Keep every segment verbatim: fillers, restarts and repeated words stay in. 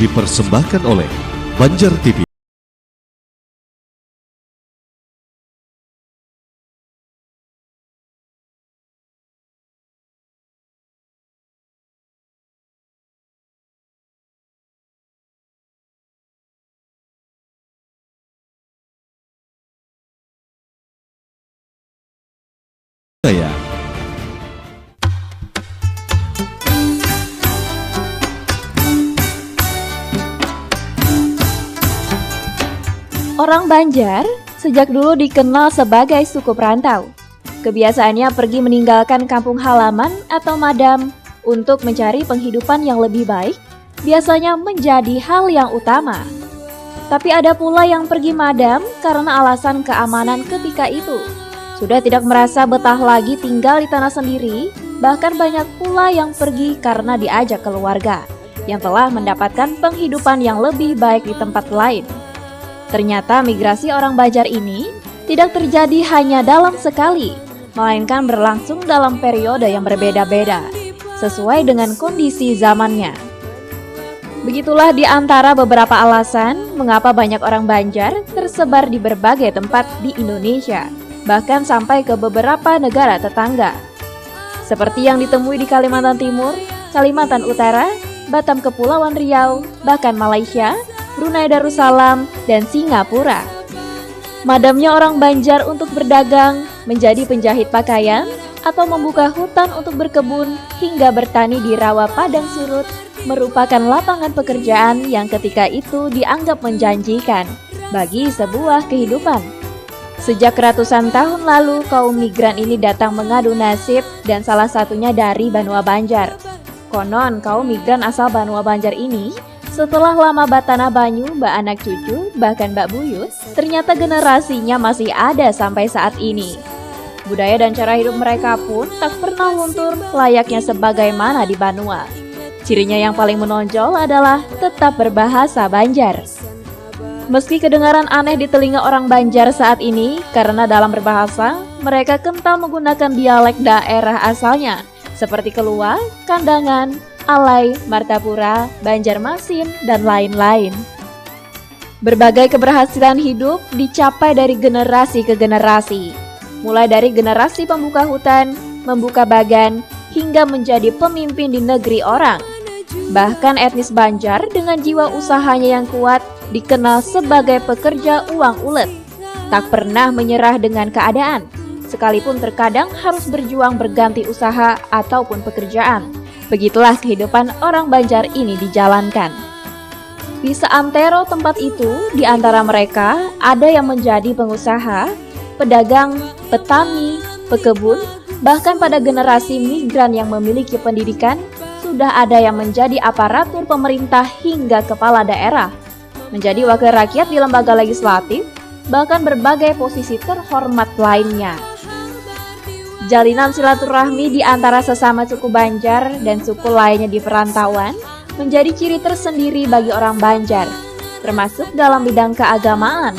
Dipersembahkan oleh Banjar T V. Saya. Orang Banjar sejak dulu dikenal sebagai suku perantau. Kebiasaannya pergi meninggalkan kampung halaman atau madam untuk mencari penghidupan yang lebih baik, biasanya menjadi hal yang utama. Tapi ada pula yang pergi madam karena alasan keamanan ketika itu. Sudah tidak merasa betah lagi tinggal di tanah sendiri, bahkan banyak pula yang pergi karena diajak keluarga yang telah mendapatkan penghidupan yang lebih baik di tempat lain. Ternyata migrasi orang Banjar ini tidak terjadi hanya dalam sekali, melainkan berlangsung dalam periode yang berbeda-beda, sesuai dengan kondisi zamannya. Begitulah di antara beberapa alasan mengapa banyak orang Banjar tersebar di berbagai tempat di Indonesia, bahkan sampai ke beberapa negara tetangga. Seperti yang ditemui di Kalimantan Timur, Kalimantan Utara, Batam Kepulauan Riau, bahkan Malaysia, Brunei Darussalam, dan Singapura. Madamnya orang Banjar untuk berdagang, menjadi penjahit pakaian, atau membuka hutan untuk berkebun, hingga bertani di rawa padang surut, merupakan lapangan pekerjaan yang ketika itu dianggap menjanjikan bagi sebuah kehidupan. Sejak ratusan tahun lalu, kaum migran ini datang mengadu nasib dan salah satunya dari Banua Banjar. Konon, kaum migran asal Banua Banjar ini setelah lama batanah banyu, baanak cucu, bahkan bak buyut, ternyata generasinya masih ada sampai saat ini. Budaya dan cara hidup mereka pun tak pernah luntur layaknya sebagaimana di Banua. Cirinya yang paling menonjol adalah tetap berbahasa Banjar. Meski kedengaran aneh di telinga orang Banjar saat ini, karena dalam berbahasa, mereka kental menggunakan dialek daerah asalnya, seperti Kelua, Kandangan, Alai, Martapura, Banjarmasin, dan lain-lain. Berbagai keberhasilan hidup dicapai dari generasi ke generasi, mulai dari generasi pembuka hutan, membuka bagan, hingga menjadi pemimpin di negeri orang. Bahkan etnis Banjar dengan jiwa usahanya yang kuat dikenal sebagai pekerja uang ulet. Tak pernah menyerah dengan keadaan, sekalipun terkadang harus berjuang berganti usaha ataupun pekerjaan. Begitulah kehidupan orang Banjar ini dijalankan. Di seantero tempat itu, di antara mereka ada yang menjadi pengusaha, pedagang, petani, pekebun, bahkan pada generasi migran yang memiliki pendidikan, sudah ada yang menjadi aparatur pemerintah hingga kepala daerah, menjadi wakil rakyat di lembaga legislatif, bahkan berbagai posisi terhormat lainnya. Jalinan silaturahmi di antara sesama suku Banjar dan suku lainnya di perantauan menjadi ciri tersendiri bagi orang Banjar, termasuk dalam bidang keagamaan,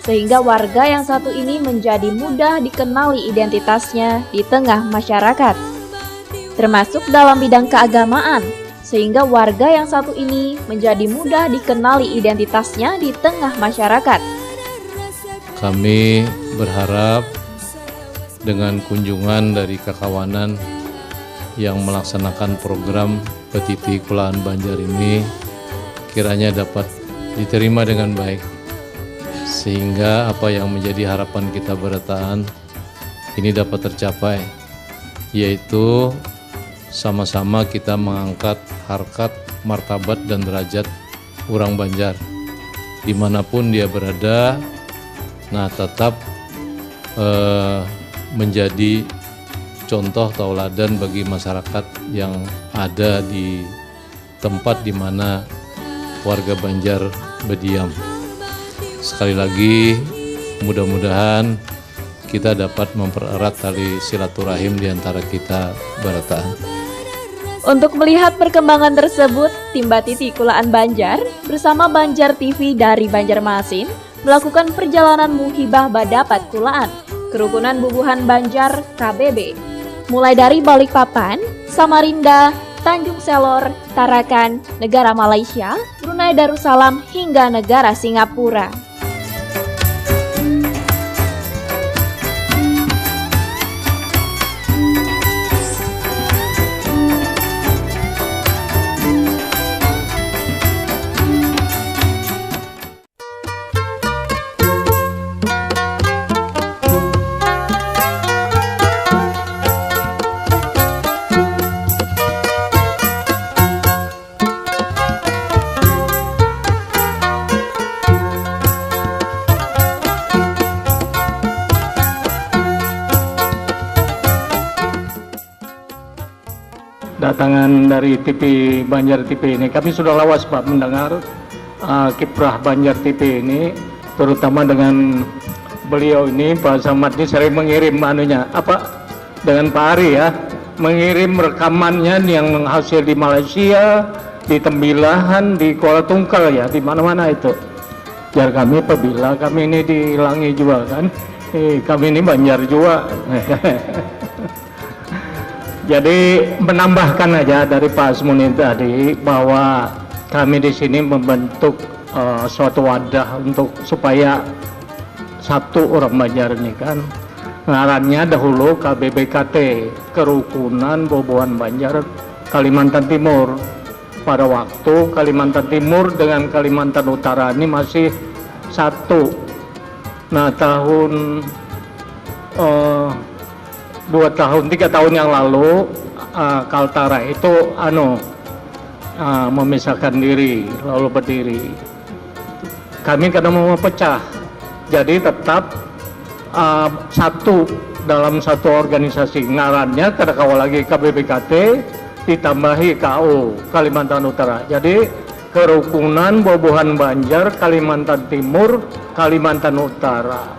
sehingga warga yang satu ini menjadi mudah dikenali identitasnya di tengah masyarakat. Termasuk dalam bidang keagamaan, sehingga warga yang satu ini menjadi mudah dikenali identitasnya di tengah masyarakat. Kami berharap dengan kunjungan dari kakawanan yang melaksanakan program Petiti Kulaan Banjar ini kiranya dapat diterima dengan baik, sehingga apa yang menjadi harapan kita berataan ini dapat tercapai, yaitu sama-sama kita mengangkat harkat, martabat, dan derajat orang Banjar dimanapun dia berada. Nah, tetap eh, menjadi contoh tauladan bagi masyarakat yang ada di tempat di mana warga Banjar berdiam. Sekali lagi, mudah-mudahan kita dapat mempererat tali silaturahim di antara kita barataan. Untuk melihat perkembangan tersebut, tim Batiti Kulaan Banjar bersama Banjar T V dari Banjarmasin melakukan perjalanan muhibah badapat kulaan kerukunan bubuhan Banjar K B B, mulai dari Balikpapan, Samarinda, Tanjung Selor, Tarakan, negara Malaysia, Brunei Darussalam, hingga negara Singapura. Datangan dari T V, Banjar T V ini. Kami sudah lawas, Pak, mendengar uh, kiprah Banjar T V ini, terutama dengan beliau ini, Pak Samad ini sering mengirim anunya, apa, dengan Pak Ari ya, mengirim rekamannya yang hasil di Malaysia, di Tembilahan, di Kuala Tungkal ya, di mana-mana itu. Jar kami, apabila kami ini dihilangi juga kan, eh, kami ini Banjar juga. Jadi menambahkan aja dari Pak Asmuni tadi bahwa kami di sini membentuk uh, suatu wadah untuk supaya satu orang Banjar ini kan. Ngarannya dahulu K B B K T, Kerukunan Bobohan Banjar Kalimantan Timur. Pada waktu Kalimantan Timur dengan Kalimantan Utara ini masih satu. Nah, tahun uh, dua tahun, tiga tahun yang lalu, uh, Kaltara itu anu uh, memisahkan diri, lalu berdiri. Kami kada mau pecah, jadi tetap uh, satu dalam satu organisasi. Ngarannya kada kawa lagi K B B K T ditambahi K U, Kalimantan Utara. Jadi Kerukunan Bobohan Banjar Kalimantan Timur, Kalimantan Utara.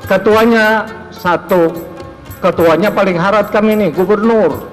Ketuanya satu, ketuanya paling harat kami nih, gubernur.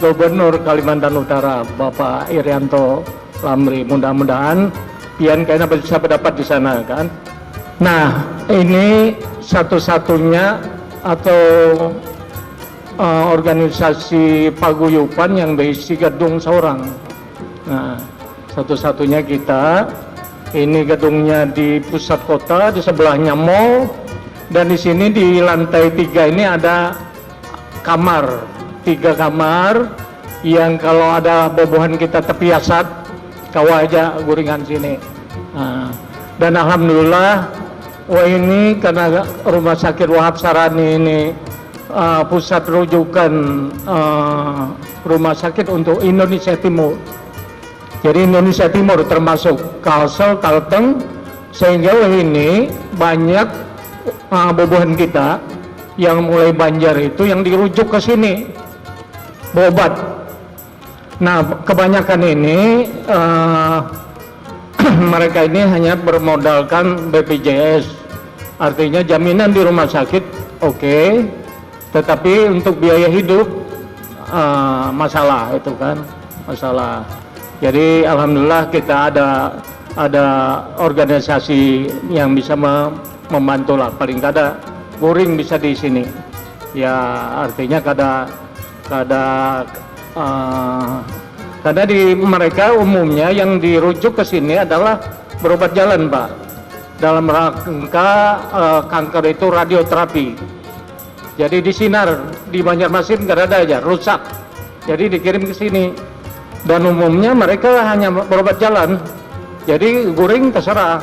Gubernur Kalimantan Utara, Bapak Irianto Lamri. Mudah-mudahan pian kena bisa berdapat di sana kan. Nah, ini satu-satunya atau uh, organisasi paguyupan yang berisi gedung seorang. Nah, satu-satunya kita. Ini gedungnya di pusat kota, di sebelahnya mall, dan di sini di lantai tiga ini ada kamar, tiga kamar yang kalau ada bobohan kita tepiasat, kawa aja guringan sini. Nah, dan alhamdulillah, wah ini karena rumah sakit Wahab Sarani ini uh, pusat rujukan uh, rumah sakit untuk Indonesia Timur. Jadi Indonesia Timur termasuk Kalsel, Kalteng, sehingga ini banyak uh, bubuhan kita yang mulai Banjar itu yang dirujuk ke sini berobat. Nah, kebanyakan ini uh, mereka ini hanya bermodalkan B P J S, artinya jaminan di rumah sakit oke, okay, tetapi untuk biaya hidup uh, masalah itu kan, masalah. Jadi alhamdulillah kita ada ada organisasi yang bisa membantu lah, paling kada guring bisa di sini. Ya artinya kada kada uh, karena di mereka umumnya yang dirujuk ke sini adalah berobat jalan, Pak, dalam rangka uh, kanker itu radioterapi. Jadi di sinar di Banjarmasin kada ada aja, rusak. Jadi dikirim ke sini. Dan umumnya mereka hanya berobat jalan. Jadi guring terserah.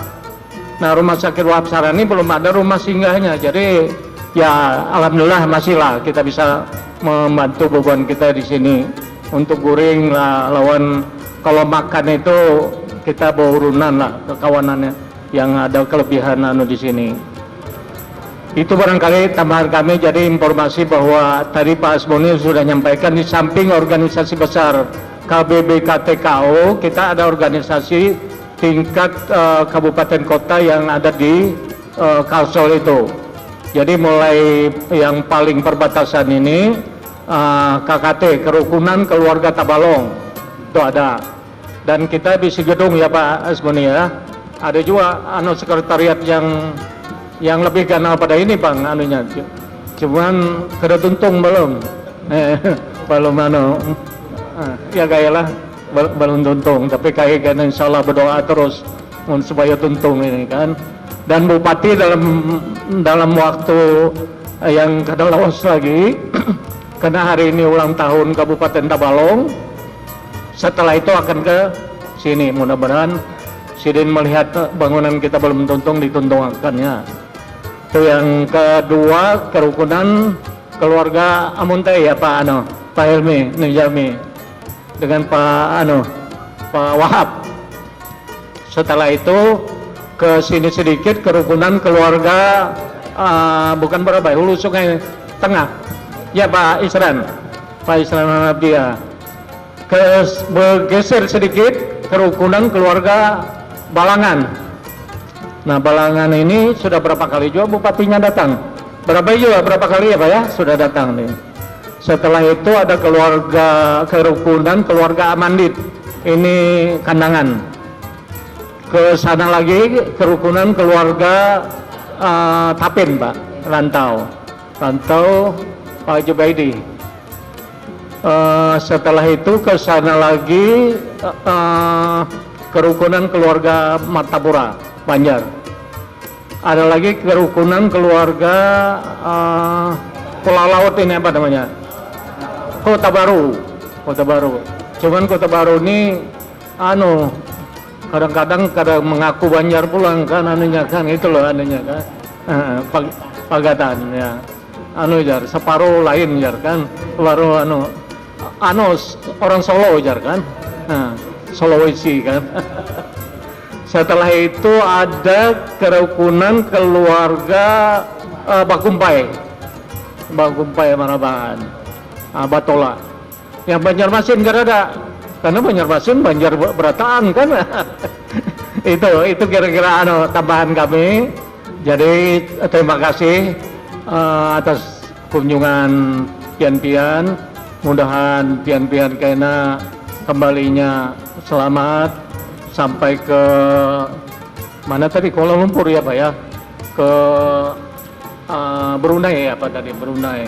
Nah, rumah sakit Wahab Sarani belum ada rumah singgahnya. Jadi ya alhamdulillah masihlah kita bisa membantu beban kita di sini untuk guring lah lawan kalau makan itu kita bawa urunan lah kekawanannya yang ada kelebihan anu di sini. Itu barangkali tambahan kami, jadi informasi bahwa tadi Pak Asmuni sudah menyampaikan di samping organisasi besar K B B K T K O, kita ada organisasi tingkat uh, kabupaten kota yang ada di uh, Kalsel itu. Jadi mulai yang paling perbatasan ini uh, K K T, Kerukunan Keluarga Tabalong, itu ada. Dan kita bisi gedung ya Pak Asmuni ya. Ada juga anu sekretariat yang yang lebih ganal pada ini Bang anunya. Cuman kada tuntung belum. Eh, belum anu. Ya gaya lah, bal- balum tuntung, tapi kaya gana insya Allah berdoa terus mun supaya tuntung ini kan. Dan Bupati dalam dalam waktu yang kada lawas lagi, karena hari ini ulang tahun Kabupaten Tabalong, setelah itu akan ke sini. Mudah-mudahan sidin melihat bangunan kita balum tuntung, dituntungakannya. Itu yang kedua, kerukunan keluarga Amuntai ya Pak anu, Pak Helmi, Nijami dengan Pak anu, Pak Wahab. Setelah itu ke sini sedikit, kerukunan keluarga, ah, bukan Barabai, Hulu Sungai Tengah. Ya Pak Isran, Pak Isran Abdia. Ke, bergeser sedikit, kerukunan keluarga Balangan. Nah, Balangan ini sudah berapa kali juga bupatinya datang? Berapa juga, berapa kali ya Pak ya, sudah datang nih. Setelah itu ada keluarga kerukunan keluarga Amandit. Ini Kandangan. Ke sana lagi kerukunan keluarga, eh, Tapin, Pak, Rantau. Rantau, Pak Jubaidi. Eh, setelah itu ke sana lagi, eh, kerukunan keluarga Martapura, Banjar. Ada lagi kerukunan keluarga, eh, Pulau Laut ini, apa namanya? Kota Baru. Kota Baru. Cuman Kota Baru ini anu, kadang-kadang kada mengaku Banjar pulang kan, anunya kan, itu loh anunya kan. Eh, Pag- Pagatan ya. Anu jar, separuh lain jar kan. Separuh anu, anu s- orang Solo jar kan. Nah, Sulawesi kan. Setelah itu ada kerukunan keluarga, eh, Bakumpai. Bakumpai Marabahan. Ah, Batola. Yang Banjarmasin kada ada. Karena Banjarmasin Banjar be- berataan kan. Itu itu kira-kira anu tambahan kami. Jadi terima kasih, eh, atas kunjungan pian-pian. Mudahan pian-pian kena kembalinya selamat sampai ke mana tadi, Kuala Lumpur ya Pak ya, ke, eh, Brunei ya apa tadi, Brunei.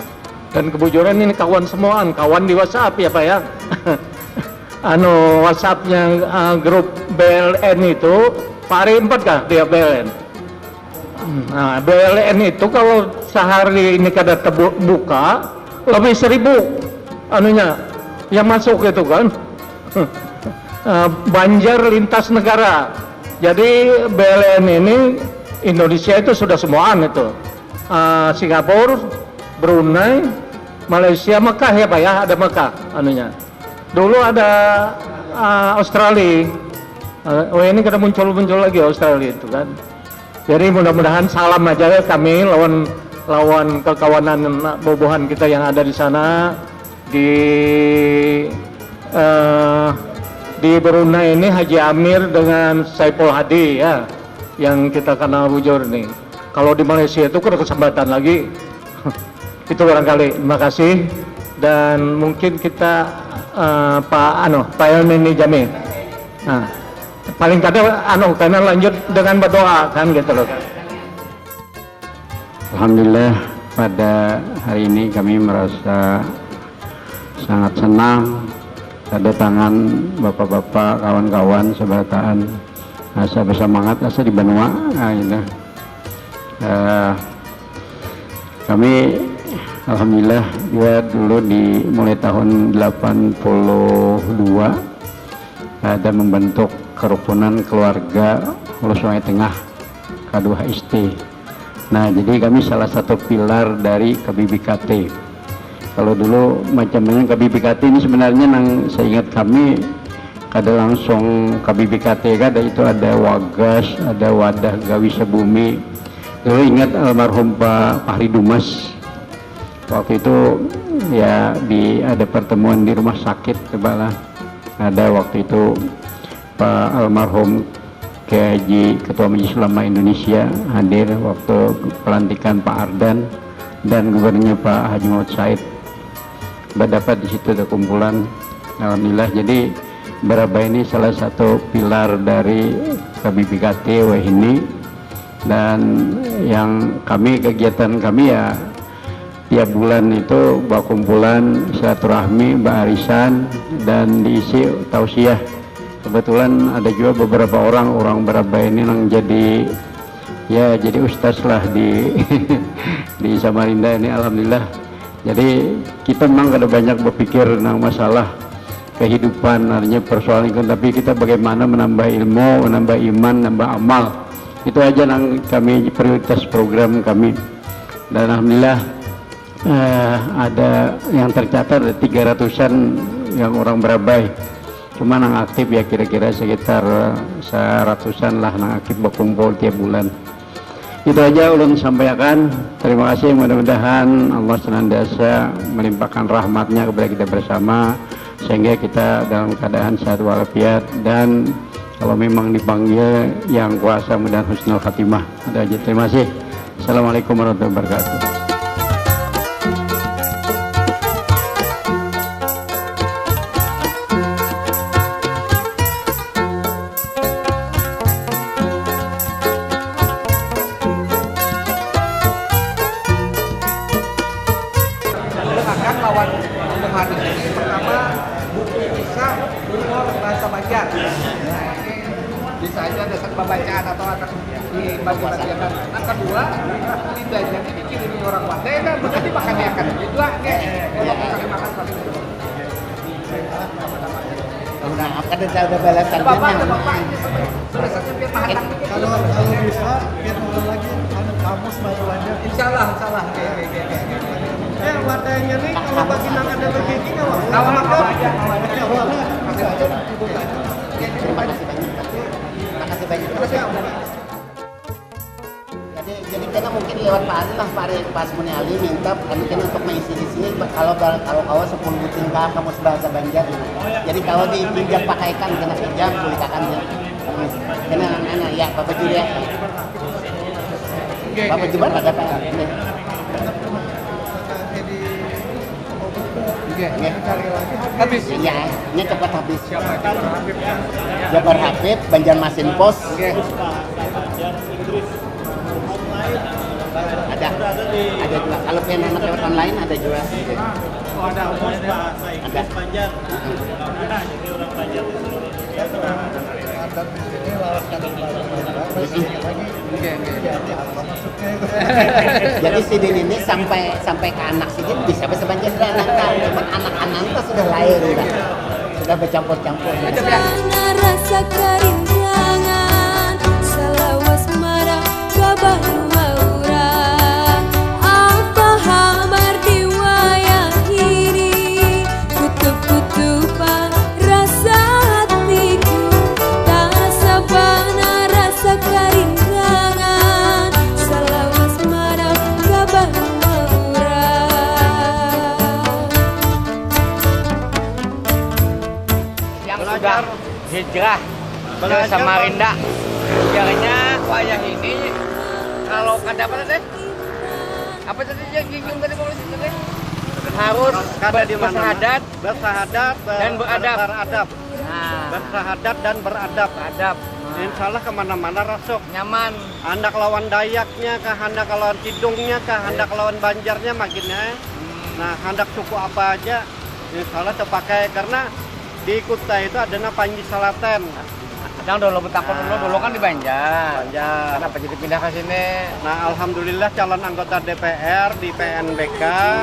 Dan kebujuran ini kawan semuaan, kawan di WhatsApp ya Pak ya. Anu WhatsAppnya, eh, grup B L N itu, Pak Ari empat kah dia B L N? Nah, B L N itu kalau sehari ini kada terbuka, lebih seribu anunya yang masuk itu kan. Eh, Banjar lintas negara. Jadi B L N ini Indonesia itu sudah semuaan itu. Eh, Singapura, Brunei, Malaysia, Mekah ya Pak ya, ada Mekah anunya. Dulu ada, eh, Australia. Eh, oh ini kada muncul-muncul lagi Australia itu kan. Jadi mudah-mudahan salam aja kami lawan lawan kekawanan bubuhan kita yang ada di sana di, eh, di Brunei ini Haji Amir dengan Saipul Hadi ya yang kita kenal bujur nih. Kalau di Malaysia itu kan ada kesempatan lagi. Itu barangkali. Terima kasih dan mungkin kita, eh, Pak anu Pak Elmi Nijami. Nah, paling kada anu karena lanjut dengan berdoa kan gitu loh. Alhamdulillah pada hari ini kami merasa sangat senang kedatangan bapak-bapak, kawan-kawan, seberataan. Asa bersemangat, asa di Banua. Nah, gitu. Eh, kami alhamdulillah juga dulu di mulai tahun delapan puluh dua ada membentuk kerukunan keluarga Hulu Sungai Tengah K dua H S T. Nah, jadi kami salah satu pilar dari K B B K T. Kalau dulu macam-macam K B B K T ini sebenarnya nang seingat kami kada langsung K B B K T kada, itu ada Wagas, ada Wadah Gawi Sebumi. Dulu ingat almarhum Pak Fahri Dumas. Waktu itu ya di ada pertemuan di rumah sakit cobalah. Ada waktu itu Pak almarhum Kiai Haji Ketua Majelis Ulama Indonesia hadir waktu pelantikan Pak Ardan dan gubernurnya Pak Haji Muhammad Said. Berdapat di situ ada kumpulan. Alhamdulillah, jadi Barabai ini salah satu pilar dari K B B K T wahini. Dan yang kami, kegiatan kami ya Tiap bulan itu bakumpulan, silaturahmi, baarisan, dan diisi tausiah. Kebetulan ada juga beberapa orang, orang Barabai ini nang jadi, ya, jadi ustaz lah di di Samarinda ini, alhamdulillah. Jadi kita memang kada banyak berpikir nang masalah kehidupan, artinya persoalan itu, tapi kita bagaimana menambah ilmu, menambah iman, menambah amal. Itu aja nang kami prioritas program kami. Dan alhamdulillah, eh, ada yang tercatat ada tiga ratusan yang orang Barabai. Cuma nang aktif ya kira-kira sekitar, eh, seratusan lah nang aktif berkumpul tiap bulan. Itu aja ulun sampaikan. Terima kasih, mudah-mudahan Allah senantiasa melimpahkan rahmatnya kepada kita bersama, sehingga kita dalam keadaan sehat walafiat, dan kalau memang dipanggil yang kuasa, mudahan husnul khatimah. Itu aja, terima kasih. Assalamualaikum warahmatullahi wabarakatuh. Akan lawan Bung Haris ini, pertama, buku kisah humor bahasa Banjar. Bisa aja ada bacaan atau ada di bagi-bagiakan. Nah, kedua, lidahnya ini dikirimi orang Wate, nah, berarti makan ya kan. Itu aja. Kalau mau cari makan paling. Nah, apa ada, ada balasan. Ada bapak, ada bapak. Ini sebenarnya biar makan. Kalau, kalau bisa, biar mulai lagi, anu, kamus baru aja. Insya Allah, insya Allah. Oke, oke, oke, oke. Eh, wadahnya nih, kalau bagi nang ada bergigi, nggak apa-apa. Nggak apa-apa, nggak apa-apa. Bisa aja, cukup aja. Terima kasih banyak. Terima kasih banyak. Jadi, jadi kena mungkin lewat Pak Ali lah, Pak Ali, pas Muni Ali minta kami kena untuk mengisi di sini, kalau, kalau kawa sepuluh buting ka kamus bahasa Banjar. Jadi kalau dipinjam pakaikan, kena pinjam, bulikakan ya. Kena anak-anak, ya, Bapak Juri ya. Bapak Jumat ada, Pak? Oke. Oke. Habis. Iya, ini cepat habis. Siapa? Jabar Habib, Banjarmasin Post. Oke. Ada. Ada juga. Kalau pengen lewat online ada juga. Oh, ada. Ada. Adat di sini lawan adat Bali. Masih lagi. Oke, oke. Jadi apa maksudnya itu? Jadi sidin ini sampai, sampai ke anak sidin bisa bahasa Banjar sudah anak kan. Cuman anak-anak itu sudah lain dah. Sudah bercampur-campur. Sana rasa karintangan, salawas marah, kabar mauran. Apa habar di wayah ini? Kutup-kutupan rasa hatiku, tak sabana rasa karintangan, salawas marah kabar mauran. Yang sudah hijrah ke Samarinda, ujarnya wayah ini kalau kada apa tadi? Apa tadi yang jinjung tadi, Bang Rizky, tadi? Harus kada di mana-mana. Bersahadat. Bersahadat, ber-, dan beradab. Beradab. Nah. Bersahadat dan beradab. Beradab. Nah. Insya Allah kemana-mana rasuk. Nyaman. Handak lawan Dayaknya kah, handak lawan Tidungnya kah, handak lawan Banjarnya makinnya. Hmm. Nah, handak suku apa aja, insya Allah terpakai. Karena di Kuta itu ada na Panji Salaten. Kadang dulu betakun dulu, dulu kan di Banjar. Banjar. Kenapa jadi pindah ke sini? Nah, alhamdulillah calon anggota D P R di P N B K,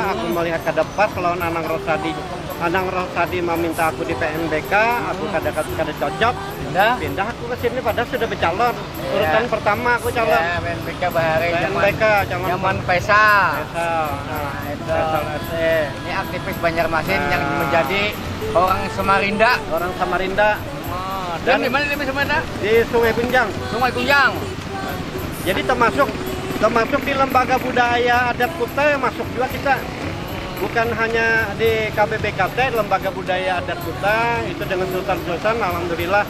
aku melihat kada pas lawan Anang Rosadi. Anang Rosadi meminta aku di P N B K, aku kada, kada cocok. Pindah? Pindah aku ke sini padahal sudah bercalon. Urutan pertama aku calon. Ya, P N B K bahari zaman, P N B K, calon zaman Faisal. Faisal. Nah, itu. Faisal S E. Ini aktivis Banjarmasin yang menjadi orang Samarinda. Orang Samarinda. Oh, dan di mana di Samarinda? Di Sungai Kunjang. Sungai Kunjang. Jadi termasuk, termasuk di Lembaga Budaya Adat Kuta yang masuk juga kita. Bukan hanya di K B B K T, Lembaga Budaya Adat Kuta, itu dengan sultan-sultan, alhamdulillah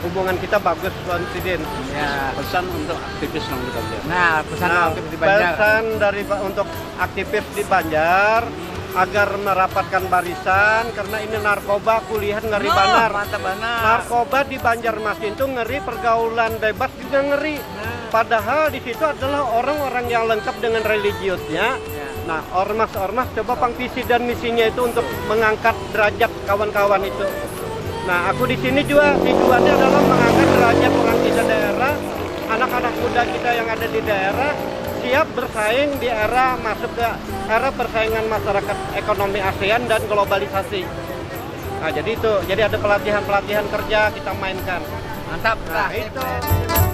hubungan kita bagus lawan sidin. Ya. Pesan untuk aktivis nang di Banjar. Nah, pesan untuk aktivis di Banjar. Nah, pesan dari, untuk aktivis di Banjar agar merapatkan barisan karena ini narkoba kuliah ngeri banar. Mantap banar. Narkoba di Banjarmasin itu ngeri, pergaulan bebas juga ngeri. Nah. Padahal di situ adalah orang-orang yang lengkap dengan religiusnya. Ya. Nah, ormas-ormas coba pang visi dan misinya itu untuk mengangkat derajat kawan-kawan itu. Nah, aku di sini juga tujuannya adalah mengangkat derajat orang kita daerah, anak-anak muda kita yang ada di daerah siap bersaing di era masuk ke era persaingan masyarakat ekonomi ASEAN dan globalisasi. Nah, jadi itu, jadi ada pelatihan-pelatihan kerja kita mainkan. Mantap. Nah, itu.